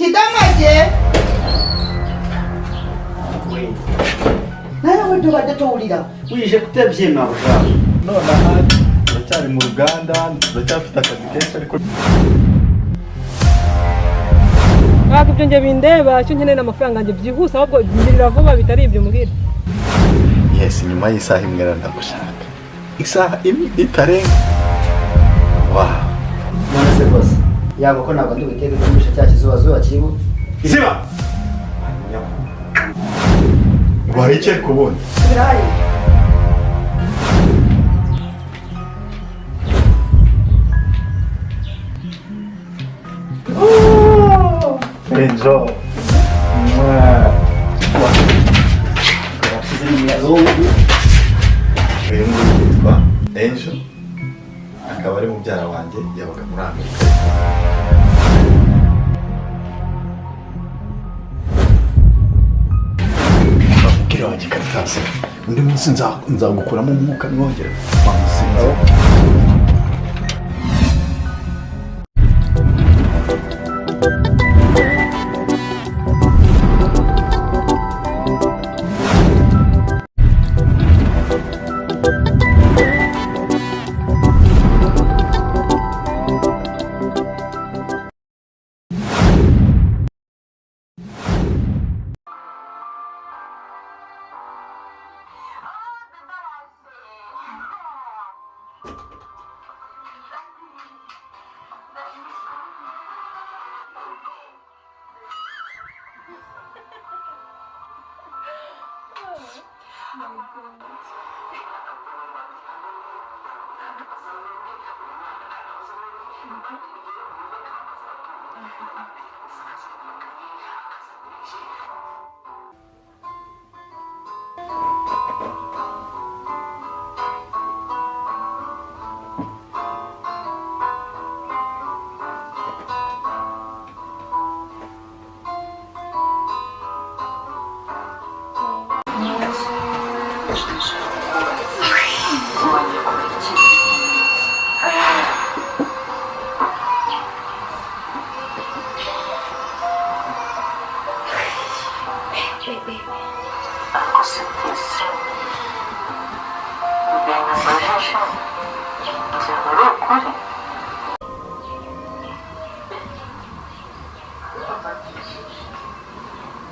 Kidamage. Nawe wetubadde towulira. Wije kutabyema buja. Nonaha turacyari mu ruganda, turacyafite akazi kenshi ariko Ntabwo ibyo njye bindeba, icyo nkeneye ni amafaranga yanjye byihuse, ahubwo ngirira vuba bitari ibyo mbwira. Yes, nyuma y'isaha imwe rero ndagushaka. Isaha imwe itarenga. Wow. None se rwose yaba ko ntabwo ndi buteke kumisha cya kizubazuba kibu. Ziba! Ubaye iki ariko ubundi? Birahari. Enjoy. Uyu nguyu yitwa Angel, akaba ari mubyara wanjye, yabaga muri Amerika. Bamubwira wanjye Caritas, undi munsi nzagukuramo umwuka niwongera wamusinze.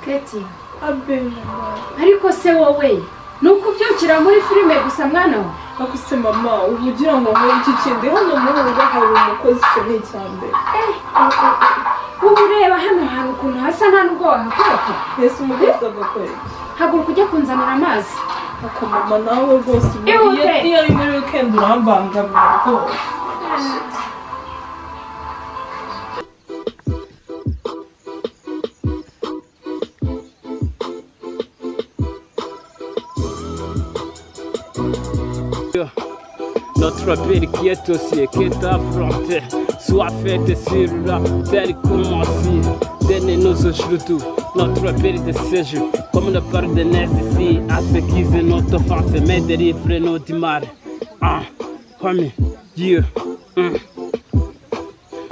Keti, Abe mama. ariko se wowe ni ukubyukira muri filime gusa mwana we? Ariko se mama, uba ugira ngo nkore iki kindi? Hano muri uru rugo hari umukozi, icyo ni icya mbere. Ubu ureba hano hantu ukuntu hasa, nta nubwo wahakoropa. Mbese umukozi agakora iki? Haguruka ujye kunzanira amazi. Ako mama nawe rwose ubu Ihute. iyo ari muri weekend urambangamira rwose. Notre père qui est au ciel, qui est affronté, soit faite sur la terre comme aussi. Donnez-nous aujourd'hui notre père de ce jour, comme le pardonnait ici à ceux qui notre offense, mais délivre-nous du mal. Ah, homie, Dieu.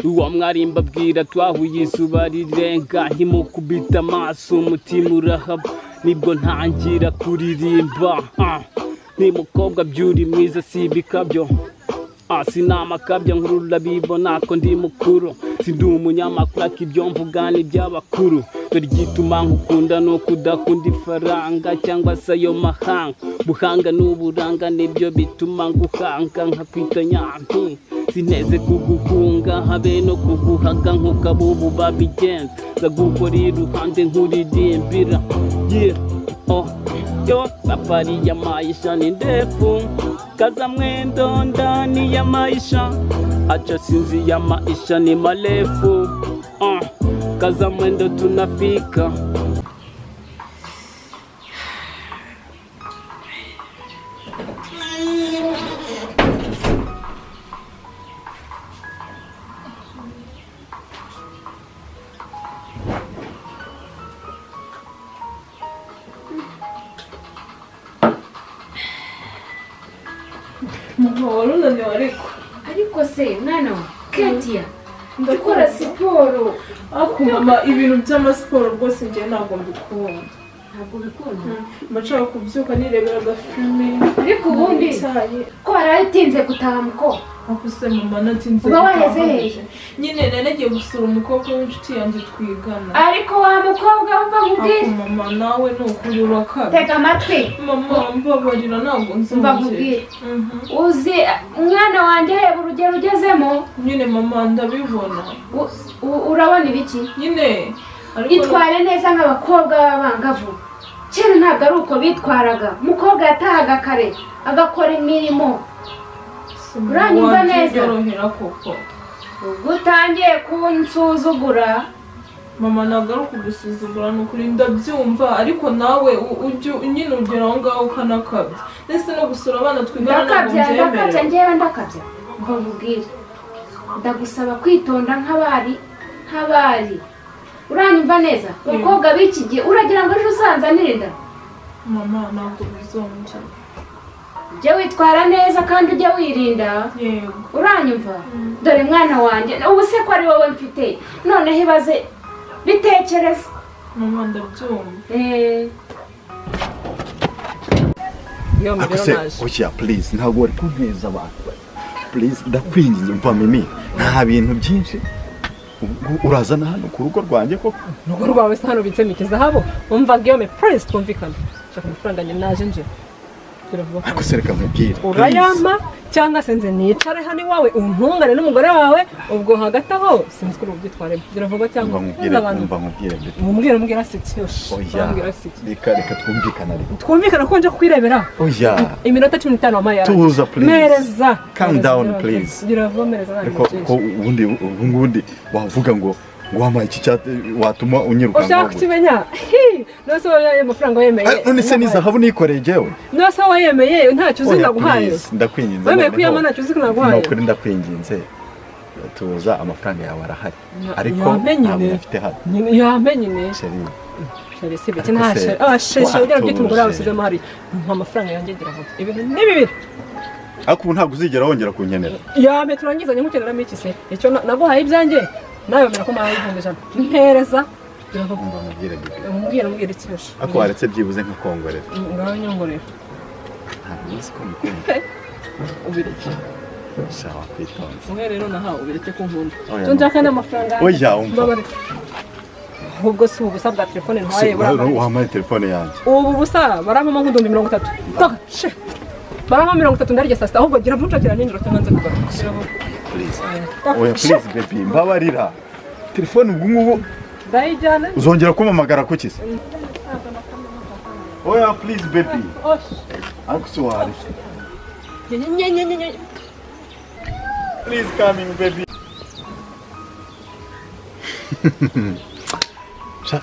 Uwo mwari mbabwira twahuye izuba rirenga, nkimukubita amaso umutima urahaba, nibwo ntangira kuririmba. Ah, ni mukobwa byuri mwiza si ibikabyo. Ah, sinamakabya nkuru urabibona ko ndi mukuru, sindi umunyamakuru ariko ibyo mvuga ni iby'abakuru. Dore igituma nkukunda ni uko udakunda ifaranga cyangwa se ayo mahanga, buhanga n'uburanga nibyo bituma nguhanga nkakwita nyampinga. Sineze kuguhunga habe no kuguhaga nk'uko abubu babigenza, nzagukora iruhande nkuririmbira. Yeah. Oh. Yo, safari ya maisha ni ndefu, kaza mwendo ndani ya maisha, acha sinzi ya maisha ni marefu. Kaza mwendo tunafika. Mama wari unaniwe ariko. Ariko se mwana we Ketia, Ndakora siporo. Ako mama ibintu by'amasiporo rwose njye ntabwo mbikunda. Ntabwo bikunda. Mba kubyuka nirebera agafilme. Ariko ubundi ko waratinze gutaha muko. Akuse mama natinze. Uba waheze hehe? Nyine nari nagiye gusura umukobwa w'inshuti yanjye twigana. Ariko wa mukobwa wumva nkubwire. Ako mama nawe ni ukuri urakabye. Tega amatwi. Mama mbabarira ntabwo nzongera. Mva nkubwire. Uzi umwana wanjye reba urugero ugezemo. Nyine mama ndabibona. Urabona ibiki? Nyine itware neza nk'abakobwa b'abangavu. Kera ntabwo ari uko bitwaraga. Umukobwa yatahaga kare agakora imirimo. Uranyumva neza? Ubwo utangiye kunsuzugura. Mama ntabwo ari ukugusuzugura ni ukuri ndabyumva ariko nawe nyine ugera aho ngaho ukanakabya. Ndetse no gusura abana twigana ntabwo mbyemerewe. Ndakabya njyewe ndakabya. Mva nkubwire. Ndagusaba kwitonda nk'abari nk'abari. Uranyumva neza? Abakobwa b'iki gihe uragira ngo ejo uzanzanire inda? Mama ntabwo bizongera. Ujye witwara neza kandi ujye wirinda. Yego. Uranyumva? Dore mwana wanjye ubu se ko ari wowe mfite noneho ibaze bitekereza. Mama ndabyumva. Ako se oya please ntabwo wari kunteza abantu. Please ndakwinginze mva mimi nta bintu byinshi. Urazana hano ku rugo rwanjye koko? Urugo rwawe se hano ubitsemo iki zahabu? Umva Guillaume please twumvikane. Shaka amafaranga njye naje nje. Ako se reka nkubwire. Urayampa cyangwa se nze nicare hano iwawe untungane n'umugore wawe ubwo hagati aho sinzi ko ubyitwaremo. Gira vuba cyangwa umva nkubwire. Umbwire umbwira siki. Oya. Reka twumvikane ariko. Twumvikane ko nje kukwirebera. Oya. Iminota 15 wampaye. Tuza please. Mereza. Calm down please. Gira vuba mereza. Ariko ko ubundi ubundi wavuga ngo wampaye iki cyate watuma unyiruka. Ushaka kukimenya? Nose wowe amafaranga wayemeye. None se ni zahabu nikoreye jewe? Nose wayemeye ntacyo uzi naguhaye. Ndakwinginze. Wemeye kuyama ntacyo uzi naguhaye. Nukuri ndakwinginze. Tuza amafaranga yawe arahari. Ariko ntabwo mfite hano. Yamenye ne. Chérie. Chérie si bike nta chérie. Ah chérie ugira byita umugore wawe usizemo hari. Mpa amafaranga yanjye gira vuba. Ibintu ni bibiri. Ariko ubu ntabwo uzigera wongera kunkenera. Yame turangizanye nkukeneramo iki se? Icyo naguhaye ibyanjye. Nawe bemera ko mpaye 100,000. Mpereza. Mbwira bebe. Umbwira ikirusha. Ako waretse byibuze nka kongorera. Ngaho nyongorera. Ntabwo uzi ko mukunda. Ubireke. Sawa kwitonze. Mwe rero nahawe ubireke ko nkunda. Cyo nshaka n'amafaranga. Oya umva. Ahubwo si ubusa bwa telefone ntwaye buramaye. Wampaye telefone yanjye. Ubu busa barampamo nk'uduhumbi 30. Toka she. Barampamo 30 ndarya saa sita ahubwo gira vuba nshakira nijoro cyangwa nze kugaruka. Please. Oya please baby mbabarira. Telefone ubwo ngubu ndayijyana. Uzongera kumpamagara kuki se? Oya please baby. Ariko si wari. Nye. Please coming baby.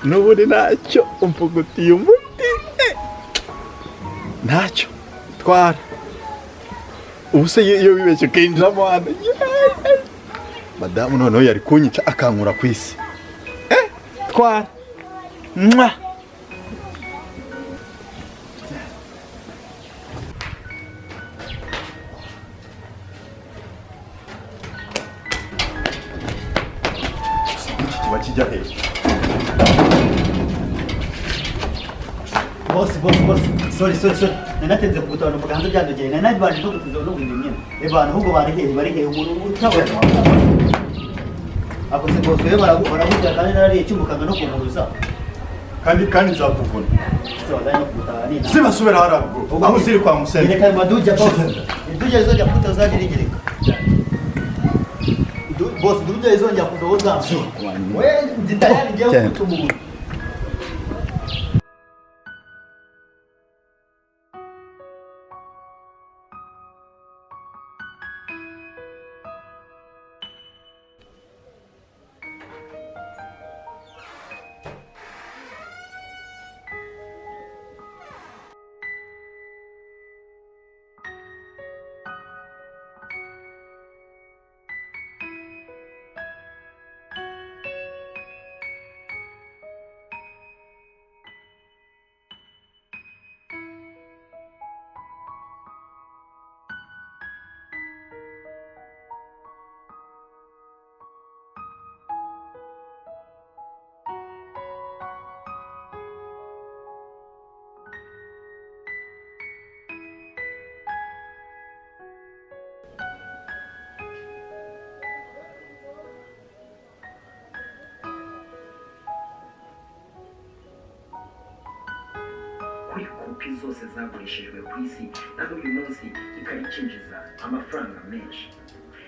N'ubundi ntacyo umvugutiye umuti. Ntacyo twara. Ubu se iyo wibeshye ukinjiramo hano. Madamu noneho yari kunyica akankura ku isi. Twara. Mwa. Iki kiba kijya hehe? Boss. Sorry. Nanatinze kugutabara mu ganza byandogeye. Nanabanje no gutinza no guhinda imyenda. Ebana ahubwo bari hehe umuntu utabona. Ako se boss we baragugira kandi narariye cyumukanga no kumpuruza. Kandi nzakuvuna. Se wazanye kugutara nina. Sibasubira harabwo. Aho uziri kwa Museni. Yereka maduja boss. Iduja izongera kuta uzagira igereka. Boss duja izongera kuza uza. We nditayari ngiye kutumura. Kuri kopi zose zagurishijwe ku isi, na n'uyu munsi ikaba ikinjiza amafaranga menshi.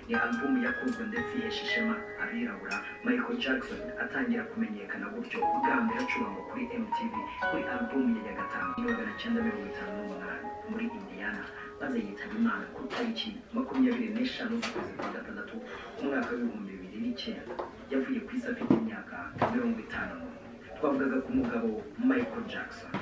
Ni album yakunzwe ndetse ihesha ishema abirabura. Michael Jackson atangira kumenyekana gutyo bwa mbere acurangwa kuri MTV kuri album ye ya gatanu 1958 muri Indiana, maze yitaba Imana ku tariki 25 z'ukwezi kwa gatandatu umwaka w'2009. Yavuye ku isi afite imyaka 51. Twavugaga ku mugabo Michael Jackson.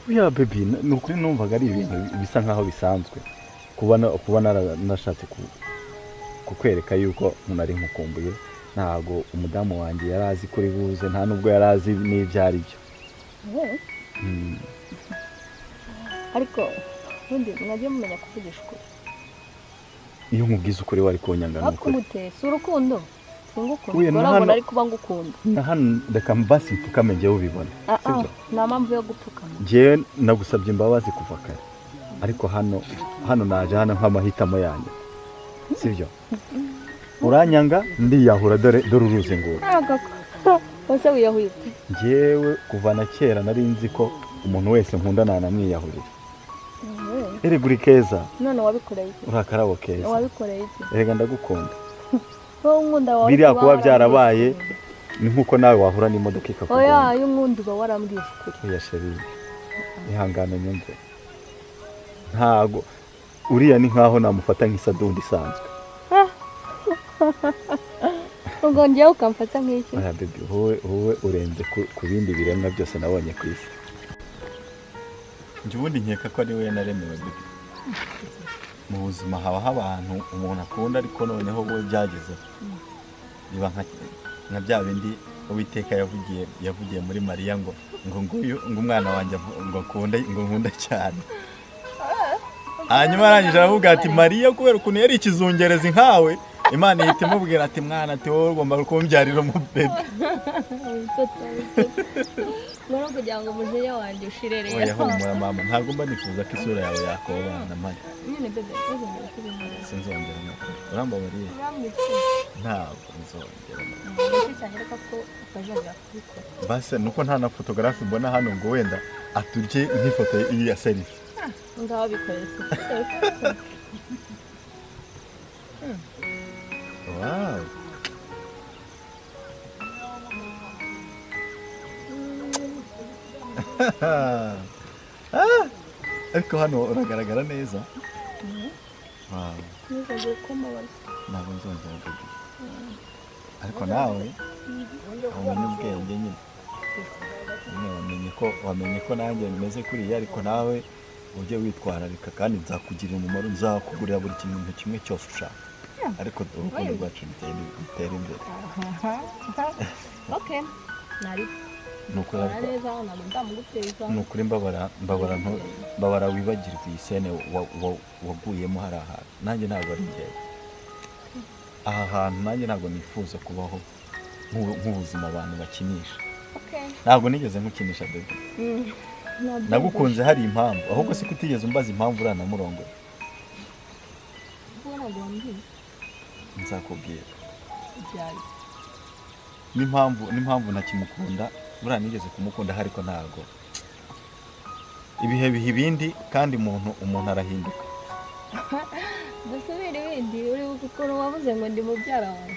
Ya baby, ni ukuri numvaga ari ibintu bisa nkaho bisanzwe kuba nashatse kukwereka yuko nari nkukumbuye. Ntago umudamu wanjye yari azi kuri buze, nta nubwo yari azi n'ibyo ari byo. Ariko ubundi mwagiye mumenya kuvugisha ukuri. Iyo nkubwiza ukuri wari kunyanga nuko. Si urukundo singukunda, urabona ari kuba ngukunda. Na hano reka mbasi mfukame njyewe ubibona. Nta mpamvu yo gupfukama. Njyewe nagusabye imbabazi kuva kare, ariko hano naje hano nk'amahitamo yanjye, sibyo? Uranyanga ndiyahura, dore uruzi nguru. Ese wiyahuye? Njyewe kuva na kera nari nzi ko umuntu wese nkunda nanamwiyahurira. Erega uri keza. None wabikoreye iki? Uri akarabo keza. Wabikoreye iki? Erega ndagukunda. Biriya kuba byarabaye ni nkuko nawe wahura n'imodoka ikakugonga. Oya, iyo unkunda uba warambwiye ukuri. Oya chérie, ihangane nyumve. Ntago uriya ni nkaho namufata nk'isadundi isanzwe. Ubwo njyewe ukamfata nk'iki? Oya baby, wowe urenze ku bindi biremwa byose nabonye ku isi. Njye ubundi nkeka ko ari we naremewe baby. Mu buzima habaho abantu umuntu akunda, ariko noneho wowe byagezeho biba nka bya bindi Uwiteka yavugiye muri Mariya ngo nguyu ngo umwana wanjye ngo akunde, ngo nkunda cyane. Hanyuma arangije aravuga ati Mariya kubera ukuntu yari ikizungerezi nkawe, Imana ihita imubwira ati mwana, ati wowe ugomba kumbyarira umubebe. Ngoro kugira ngo umujinya wanjye ushire rero. Oya humura mama, ntabwo mba nifuza ko isura yawe yakobana mari. Nyine bebe, ntuzongere kubimara. Sinzongera nukuri. Urambabariye? Ntabwo nzongera. Cyanyereka ko utazongera kubikora. Base nuko nta na photographe mbona hano ngo wenda aturye nk'ifoto ya selfie. Ngaho bikoreye. Wow. Ariko hano uragaragara neza. Wow. Ntabwo nzongera baby. Ariko nawe umenye ubwenge nyine. Wamenye ko nanjye bimeze kuriya, ariko nawe ujye witwararika kandi nzakugirira umumaro, nzakugurira buri kintu kimwe cyose ushaka. Ariko urukundo rwacu rutera imbere. Okay. Nari. Nukuri mbabara wibagirwa iyi sene waguyemo hari ahantu. Nanjye ntabwo ari njyewe. Aha hantu nanjye ntabwo nifuza kubaho nk'ubuzima abantu bakinisha. Ntabwo nigeze nkukinisha bebe. Nagukunze hari impamvu, ahubwo si kutigeze umbaza impamvu uranamurongoye. Nzakubwira. N'impamvu ntakimukunda, buriya nigeze kumukunda ariko ntabwo. Ibihe biha ibindi kandi umuntu arahinduka. Dusubire ibindi uri gukora wavuze ngo ndi mubyara wawe.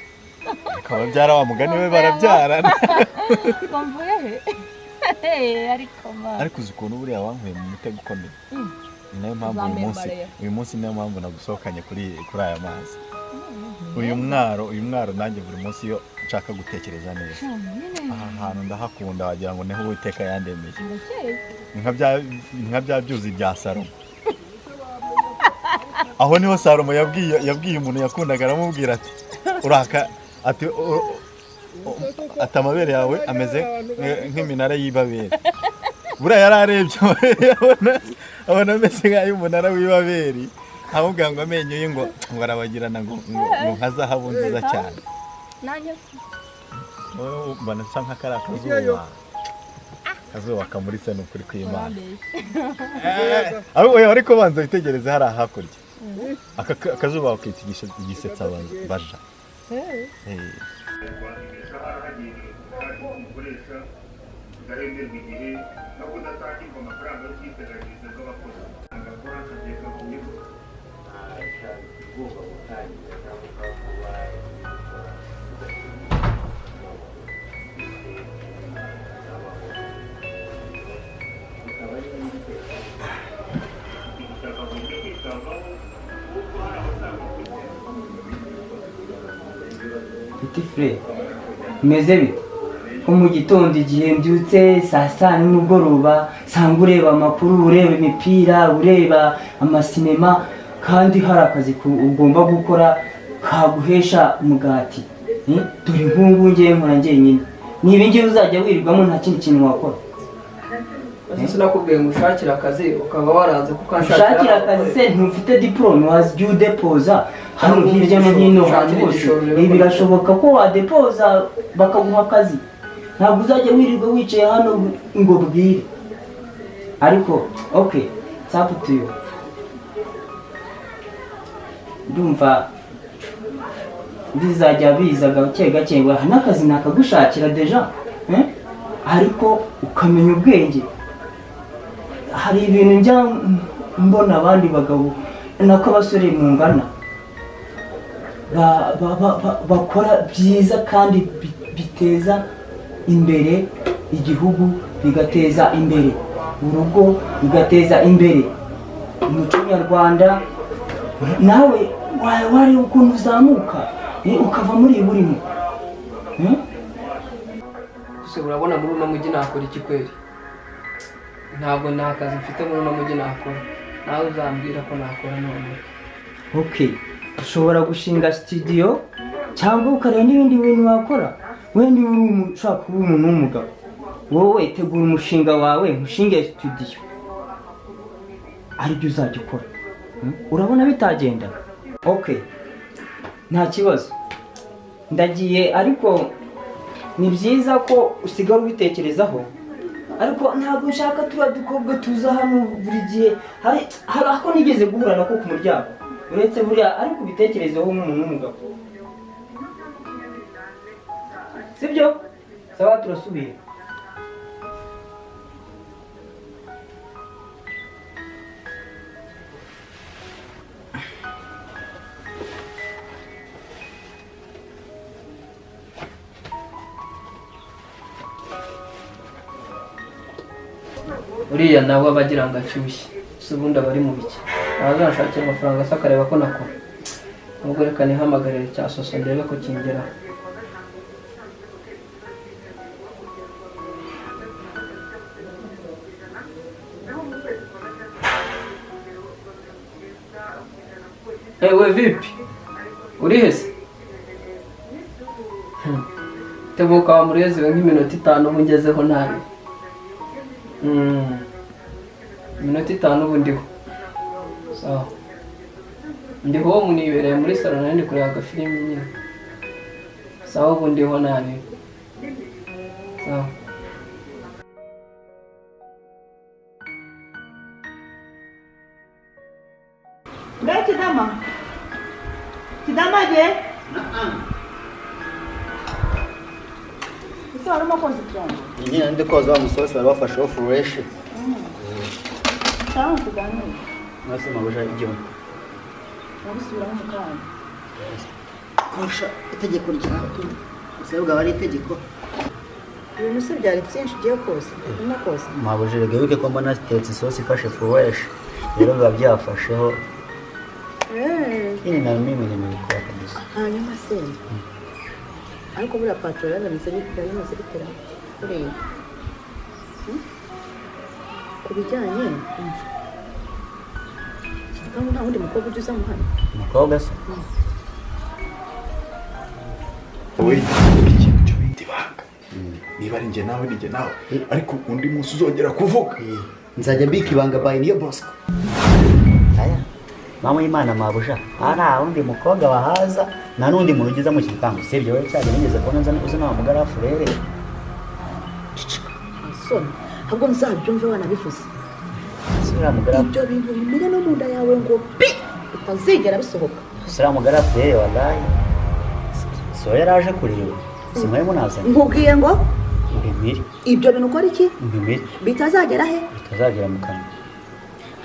Akababyara wa mugani we barabyarana. Ko mvuye he? Ariko ma. Ariko uzi ukuntu buriya wankuye mu mutego ukomeye. Ni nayo mpamvu uyu munsi niyo mpamvu nagusohokanye kuri aya mazi. Uyu mwaro nanjye buri munsi iyo nshaka gutekereza neza. Aha hantu ndahakunda wagira ngo niho Uwiteka yandemeye. Nka bya byuzi bya Salomo. Aho niho Salomo yabwiye umuntu yakundaga aramubwira ati uraka ati amabere yawe ameze nk'iminara y'ibabere. Buriya yararebye amabere abona ameze nk'ay'umunara w'ibaberi. Amubwira ngo amenyo ye ngo arabagirana ngo nka zahabu nziza cyane. Mbona nsa nk'akari akazuba kamuritse ni ukuri kw'Imana. Ariko banza witegereze hariya hakurya. Aka kazuba bakita igisetsa baja. Petit frère, meze bite? Ko mu gitondo igihe mbyutse saa sita nimugoroba sanga ureba amakuru, ureba imipira, ureba amasinema, kandi hari akazi ugomba gukora kaguhesha umugati. Dore nk'ubu ngiye nkora njyenyine. Ni ibi ngibi uzajya wirirwamo nta kindi kintu wakora. Sinakubwiye ngo ushakire akazi ukaba waranze kukanshakira. Ushakira akazi se ntufite diplome wajya udepoza hano hirya no hino ahantu hose. Ibi birashoboka ko wadepoza bakaguha akazi. Ntabwo uzajya wirirwa wicaye hano ngo bwire. Ariko okay, it's up to you. Ndumva bizajya biza gake gake ngo n'akazi nakagushakira deja, ariko ukamenya ubwenge. Hari ibintu njya mbona abandi bagabo nako abasore mungana bakora byiza kandi biteza imbere igihugu, bigateza imbere urugo, bigateza imbere umuco nyarwanda. Nawe wari ukuntu uzamuka ukava muri burimo. Gusa urabona muri uno mujyi nakora iki kweri? Ntabwo nta kazi mfite muri uno mujyi nakora. Nawe uzambwira ko nakora none. Okay, ushobora gushinga studio cyangwa ukareba n'ibindi bintu wakora. Wewe niba uri ushaka kuba umuntu w'umugabo, wowe tegura umushinga wawe, mushinge studio aribyo uzajya ukora. Urabona bitagenda? Okay, nta kibazo, ndagiye. Ariko ni byiza ko usigara ubitekerezaho. Ariko ntabwo nshaka turiya dukobwa tuza hano buri gihe. Hari ako nigeze guhura nako ku muryango, uretse buriya. Ariko ubitekerezeho nk'umuntu w'umugabo, sibyo? Sawa, turasubiye. Uriya nawe aba agira ngo ashyushye, si ubundi aba ari mu biki. Azanshakira amafaranga se akareba ko nakora. Ubwo reka nihamagarire cya soso ndebe ko kingeraho. Ewe vipi? Uri he se? Tebuka wa murezi we nk'iminota 5 ubu ngezeho nabi. Iminota 5 ubu ndiho. Sawa. Ndiho munibereye muri salon nari ndi kureba agafilimi nyine. Sawa ubu ndiho nabi. Sawa. Mbe Kidama. Kidama je? Ese warimo koza icyombo? Nyine ndi koza wa musosi bari bafasheho fureshi. Cyangwa tuganire. Mwese mabuja ibyombo. Urabisubiramo mu kanya. Kurusha itegeko ryawe. Gusa bwaba ari itegeko. Ibintu se byari byinshi ugiye koza. Urimo koza. Mabuja rega wibuke ko mbona natetse isosi ifashe fureshi. Rero biba byafasheho. Nyine na mimi nimebikora kabisa. Hanyuma se. Ariko buriya patro yaramutse bimaze bitera kuriya. Ku bijyanye umva. Igipangu nta wundi mukobwa ujya uza hano. Umukobwa se? Wowe ikintu cyo bita ibanga. Niba ari njye nawe ni njye nawe. Ariko undi munsi uzongera kuvuga. Nzajya mbika ibanga by niyo Bosco. Aya. Mama y'Imana mabuja. Aha nta wundi mukobwa wahaza. Nta n'undi muntu ugeze mu gipangu usibye wowe cyane nigeze kubona nza uzi na mugarafu rere. Soni, ahubwo nzabyumve wanabivuze. Sura mugarafu. Ibyo bintu bimere no mu nda yawe ngo pi bitazigera bisohoka. Sura mugarafu rere wallahi. So yaraje kureba. Simwe munazanye. Nkubwiye ngo mbimire. Ibyo bintu ukora iki? Mbimire. Bitazagera he? Bitazagera mu kanwa.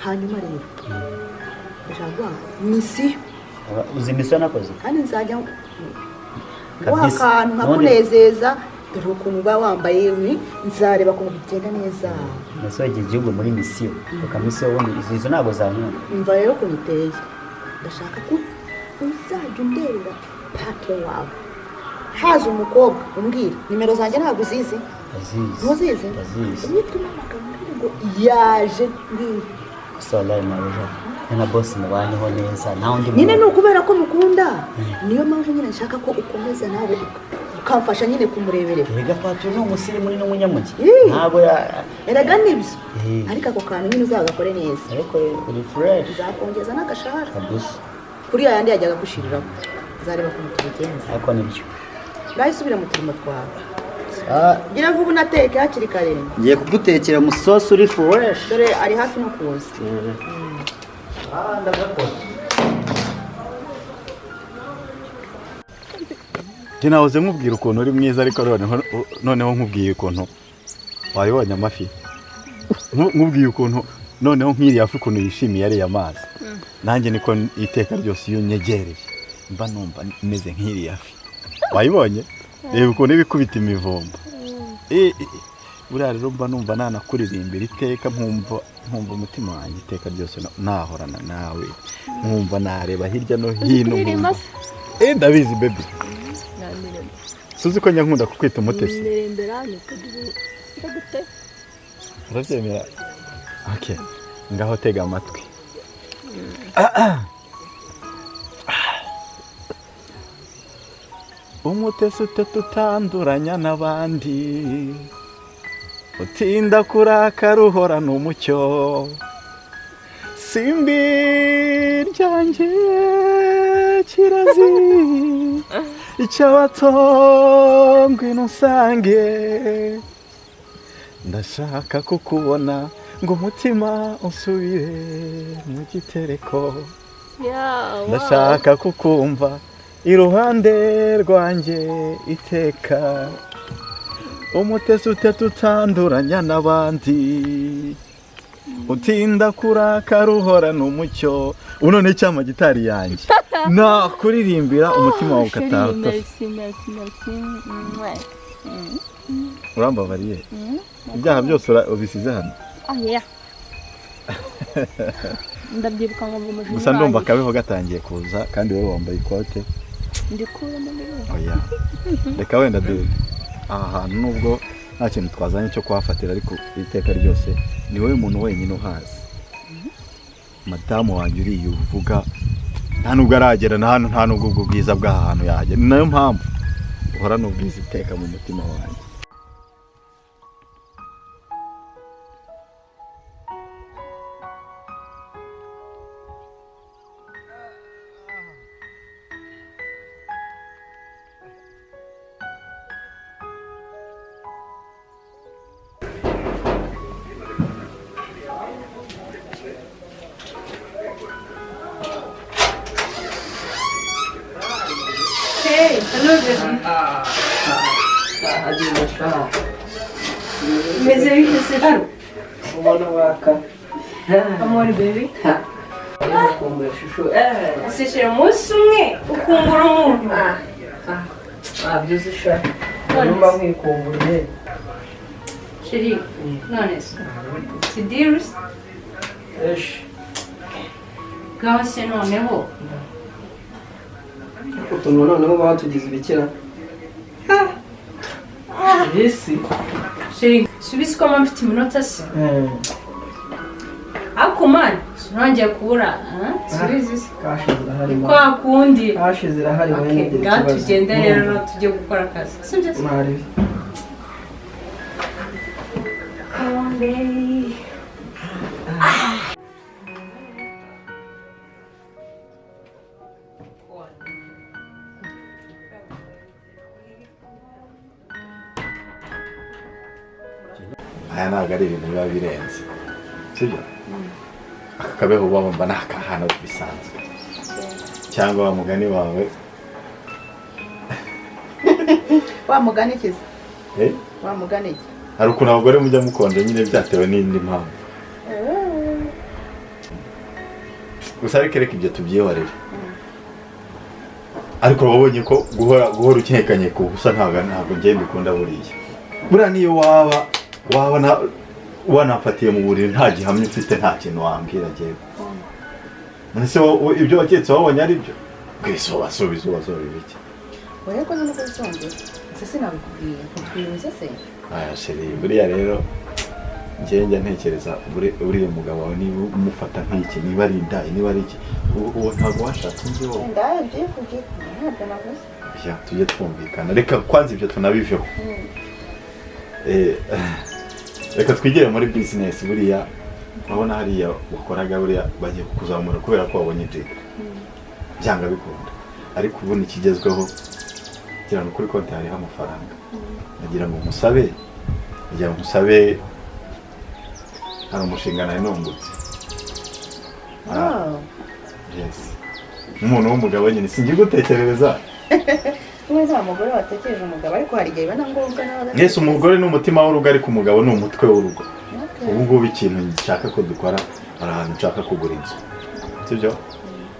Hanyuma rero. Ndashaka misiyo. Uzi misiyo nakoze? Kandi nzajya guha akantu nkakunezeza dore ukuntu uba wambaye nzareba ukuntu bigenda neza. Nasohokeye igihugu muri misiyo. Reka misiyo ubundi izo ntabwo zankunda. Umva rero ukuntu iteye. Ndashaka ko uzajya undebera patro wawe. Haza umukobwa umbwira nimero zanjye ntabwo uzizi. Ntuzizi? Ndazizi. Witwa impamagara umbwire ngo yaje mbwira. Gusa wallahi mabuja. Na boss mubanyeho neza nta undi nyine ni ukubera ko mukunda niyo mpamvu nyine nshaka ko ukomeza nawe ukamfasha nyine kumureberera. Erega patro ni umusirimu ni n'umunyamugi ntabwo erega nibyo ariko ako kantu nyine uzagakore neza ariko uri fresh nzakongeza n'agashahara kabisa kuri yandi yajyaga gushiriraho nzareba ukuntu tubigenza ariko nibyo ngaho isubire mu turimo twawe gira vuba unateke hakiri kare. Ngiye kugutekera umusosi uri fresh dore ari hafi no kuza. Njye nahoze nkubwira ukuntu uri mwiza ariko noneho nkubwiye ukuntu wayibonye amafi. Nkubwiye ukuntu noneho nk'iriya fi ukuntu yishimiye ariya mazi. Nanjye niko iteka ryose iyo unyegereye mba numva meze nk'iriya fi. Wayibonye? Reba ukuntu iba ikubita imivumba. Buriya rero mba numva nanakuririmbira iteka nkumva umutima wanjye iteka ryose nahorana nawe nkumva nareba hirya no hino. Ndabizi baby. Suzi ko njya nkunda kukwita umutesi. Urabyemera? Okay. Ngaho tega amatwi. Umutesi utanduranya n'abandi. Utinda kurakara uhorana umucyo. Simbi ryanjye kirazi icyabato ngwino usange. Ndashaka kukubona ngo umutima usubire mu gitereko. Ndashaka kukumva iruhande rwanjye iteka. Umutesi utanduranya n'abandi. Utinda kurakara uhorana umucyo. Uno ni cyama gitari yanjye. Nakuririmbira umutima wawe ukataha. Urambabariye? Ibyaha byose ubisize hano? Oh yeah. Ndabyibuka ngo umujinya. Gusa ndumva akabeho gatangiye kuza kandi wowe wambaye ikote. Ndikuramo ndebe. Oya. Reka wenda de aha hantu nubwo nta kintu twazanye cyo kuhafatira ariko iteka ryose ni wowe muntu wenyine uhazi. Madamu wanjye uriya uvuga nta nubwo aragera na hano nta nubwo ubwo bwiza bw'aha hantu yahagera. Ni nayo mpamvu uhorana ubwiza iteka mu mutima wanjye. Hey, hello baby. Meze bite se shu? Ubona waka. Amore baby. Ukumbura shusho. Usishira umunsi umwe ukumbura umuntu. Byose sha. Numva nkwikumburiye. Chérie, none se. Sidirus? Esh. Ngaho se noneho. Utuntu noneho batugize ibikira. Isi. Chérie, subiza ko mfite iminota se. Ariko mani, sinongeye kubura. Subiza se. Kashi zirahari. Kwa kundi. Kashi zirahari wowe ntugire ikibazo. Ngaho tugende rero tujye gukora akazi. Sibyo se? Mwari. Come on, baby. Aya ntabwo ari ibintu biba birenze sibyo? Aka kabeho uba wumva ni akahano bisanzwe cyangwa wa mugani wawe wa mugani iki se? Wa mugani iki? Hari ukuntu abagore mujya mukonje nyine byatewe n'indi mpamvu. Gusa ariko reka ibyo tubyihorere. Ariko wabonye ko guhora ukekanye ku busa ntabwo njye mbikunda buriya. Buriya niyo waba wanafatiye mu buriri nta gihamya ufite nta kintu wambwira njyewe. None se ibyo waketse wabonye ari byo? Kwese wasubiza iki? Oya ko none ko bisonge. Ese sinabikubwiye ntitwiyunze se? Aya chérie buriya rero njye njya ntekereza uriya mugabo wawe niba umufata nk'iki niba ari inda niba ari iki uwo ntabwo washatse inzu wowe. Inda byivuge ntabwo navuze. Ya tujye twumvikana reka kwanza ibyo tunabiveho. Reka twigire muri business buriya urabona hariya wakoraga buriya bagiye kukuzamura kubera ko wabonye deal byanga bikunda ariko ubu nikigezweho kugira ngo kuri konti hariho amafaranga nagira ngo musabe hari umushinga nari nungutse. Yes umuntu w'umugabo nyine singiye gutekerereza. Wowe nta mugore watekereje umugabo ariko hari igihe biba na ngombwa nawe. Mwese umugore ni umutima w'urugo ariko umugabo ni umutwe w'urugo. Ubu ngubu ikintu nshaka ko dukora hari ahantu nshaka kugura inzu. Sibyo?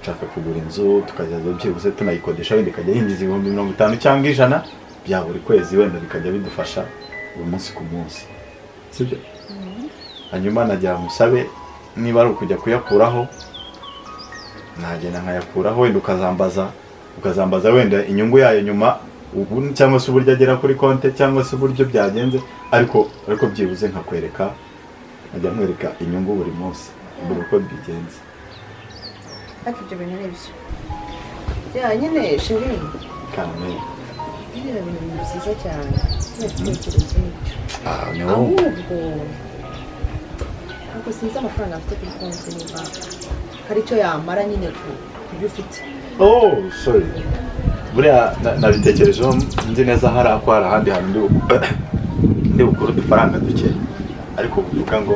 Nshaka kugura inzu tukajya byibuze tunayikodesha wenda ikajya yinjiza 50,000 cyangwa 100 bya buri kwezi wenda bikajya bidufasha buri munsi ku munsi. Sibyo? Hanyuma najya musabe niba ari ukujya kuyakuraho nagenda nkayakuraho wenda ukazambaza wenda inyungu yayo nyuma ubu cyangwa se uburyo agera kuri konte cyangwa se uburyo byagenze ariko byibuze nkakwereka nkajya nkwereka inyungu buri munsi buri uko bigenze. Ariko ibyo bintu ni byo. Ya nyine chérie. Kame. Biriya bintu ni byiza cyane. Ibitekerezo n'ibyo. Ni wowe. Ahubwo ntabwo sinzi amafaranga afite kuri konti niba hari icyo yamara nyine ku byo ufite. Oh, sorry. Buriya nabitekerejeho nzi neza hari ako hari ahandi hantu ndi bukure udufaranga duke ariko kuvuga ngo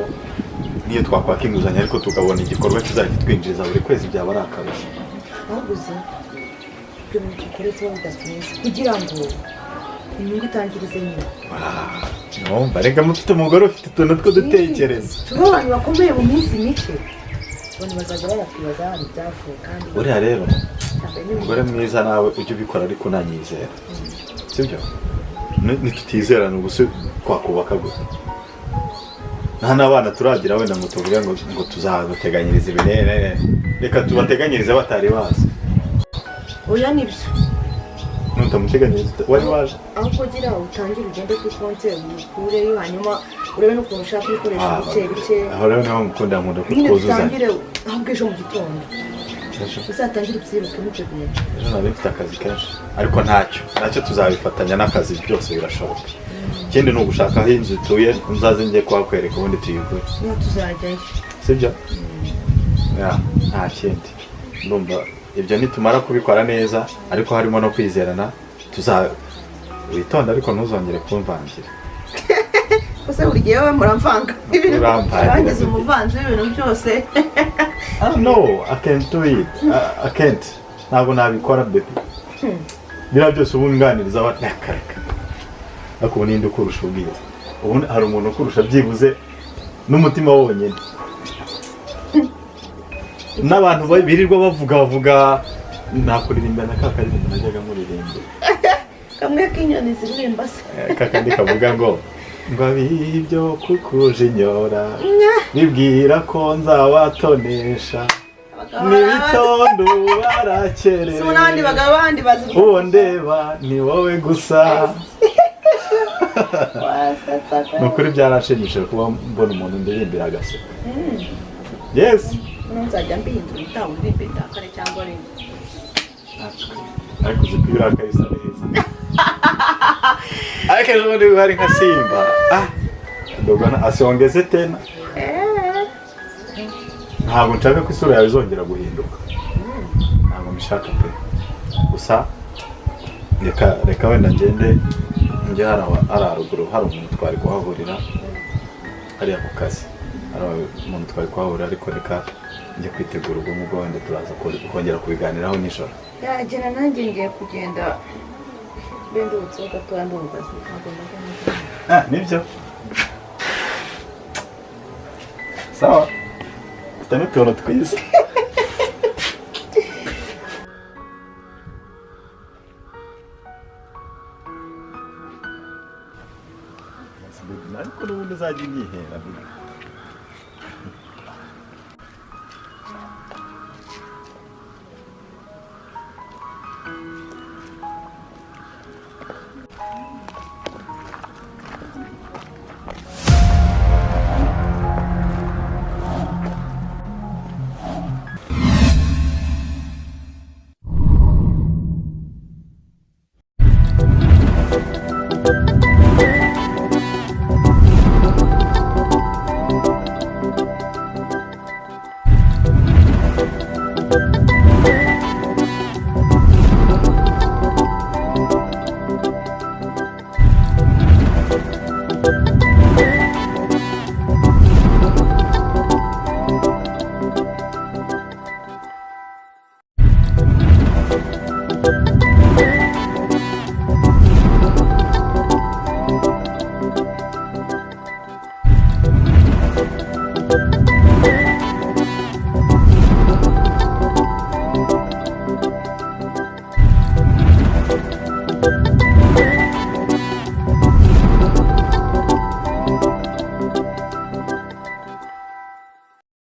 niyo twakwaka inguzanyo ariko tukabona igikorwa kizajya twinjiza buri kwezi byaba ari akarusho. Ahubwo uzi ibyo bintu dukore vuba bidatinze kugira ngo inyungu itangirize nyine. Numva reka mufite umugore ufite utuntu two dutekereza. Tube abantu bakomeye mu minsi mike. Abantu bazajya bayakwibaza ahantu byavuye kandi. Buriya rero umugore mwiza nawe ujye ubikora ariko unanyizera. Sibyo? Nitutizerana ubu se twakubaka gute? Nta n'abana turagira wenda ngo tuvuge ngo tuzabateganyirize ibinene. Reka tubateganyirize batari bazi. Oya nibyo. Nutamuteganyiriza wari waje. Ahubwo gira utangire ugende kuri konti ukureyo hanyuma urebe n'ukuntu ushaka ibikoresho bike bike. Aho rero niho mukunda nkunda kutwuzuzanya. Utangire ahubwo ejo mu gitondo. Uzatangire ubyiruke mubyo bintu. Ejo nari mfite akazi kenshi ariko ntacyo tuzabifatanya n'akazi byose birashoboka. Ikindi ni ugushaka aho inzu ituye nzaze njye kuhakwereka ubundi tuyigure. Niyo tuzajyayo. Sibyo? Nta kindi. Ndumva ibyo nitumara kubikora neza ariko harimo no kwizerana tuza witonda ariko ntuzongere kumvangira. Ese buri gihe wowe muramvanga ibintu urangiza umuvanzi w'ibintu byose. No, I can't do it. I can't. Ntabwo nabikora baby. Biriya byose ubu nganiriza abakareka. Ariko ubu ninde ukurusha ubwiza? Ubu hari umuntu ukurusha byibuze n'umutima wonyine. N'abantu birirwa bavuga nakuririmba na ka karirimbo najyaga muririmba. Kamwe k'inyoni ziririmba se. Kakandi kavuga ngo abibyo kukujinyora bibwira ko nzabatonesha n'ibitondo barakerewe n'abandi bagabo bandi bazi uwo ndeba ni wowe gusa. Ni ukuri byarashimishije kuba mbona umuntu ndirimbira agaseka. Yes. Nzajya mbihindura utaha uririmbe ndakare cyangwa rimwe. Ariko uzi ko iyo urakaye usa neza. Ariko ejo bundi bari nka Simba. Ndogana asiongeze tena. Ntabwo nshaka ko isura yawe izongera guhinduka. Ntabwo mbishaka pe. Gusa reka wenda ngende njye hari haruguru hari umuntu twari kuhahurira hariya ku kazi. Hari umuntu twari kuhahurira ariko reka njye kwitegura ubwo ngubwo wenda turaza kongera kubiganiraho nijoro. Yagera nanjye ngiye kugenda. Bendutse gatoya ndumva ntabwo ndagenda. Nibyo. Sawa. Mfite n'utuntu twiza. Ariko n'ubundi uzajya unyihera.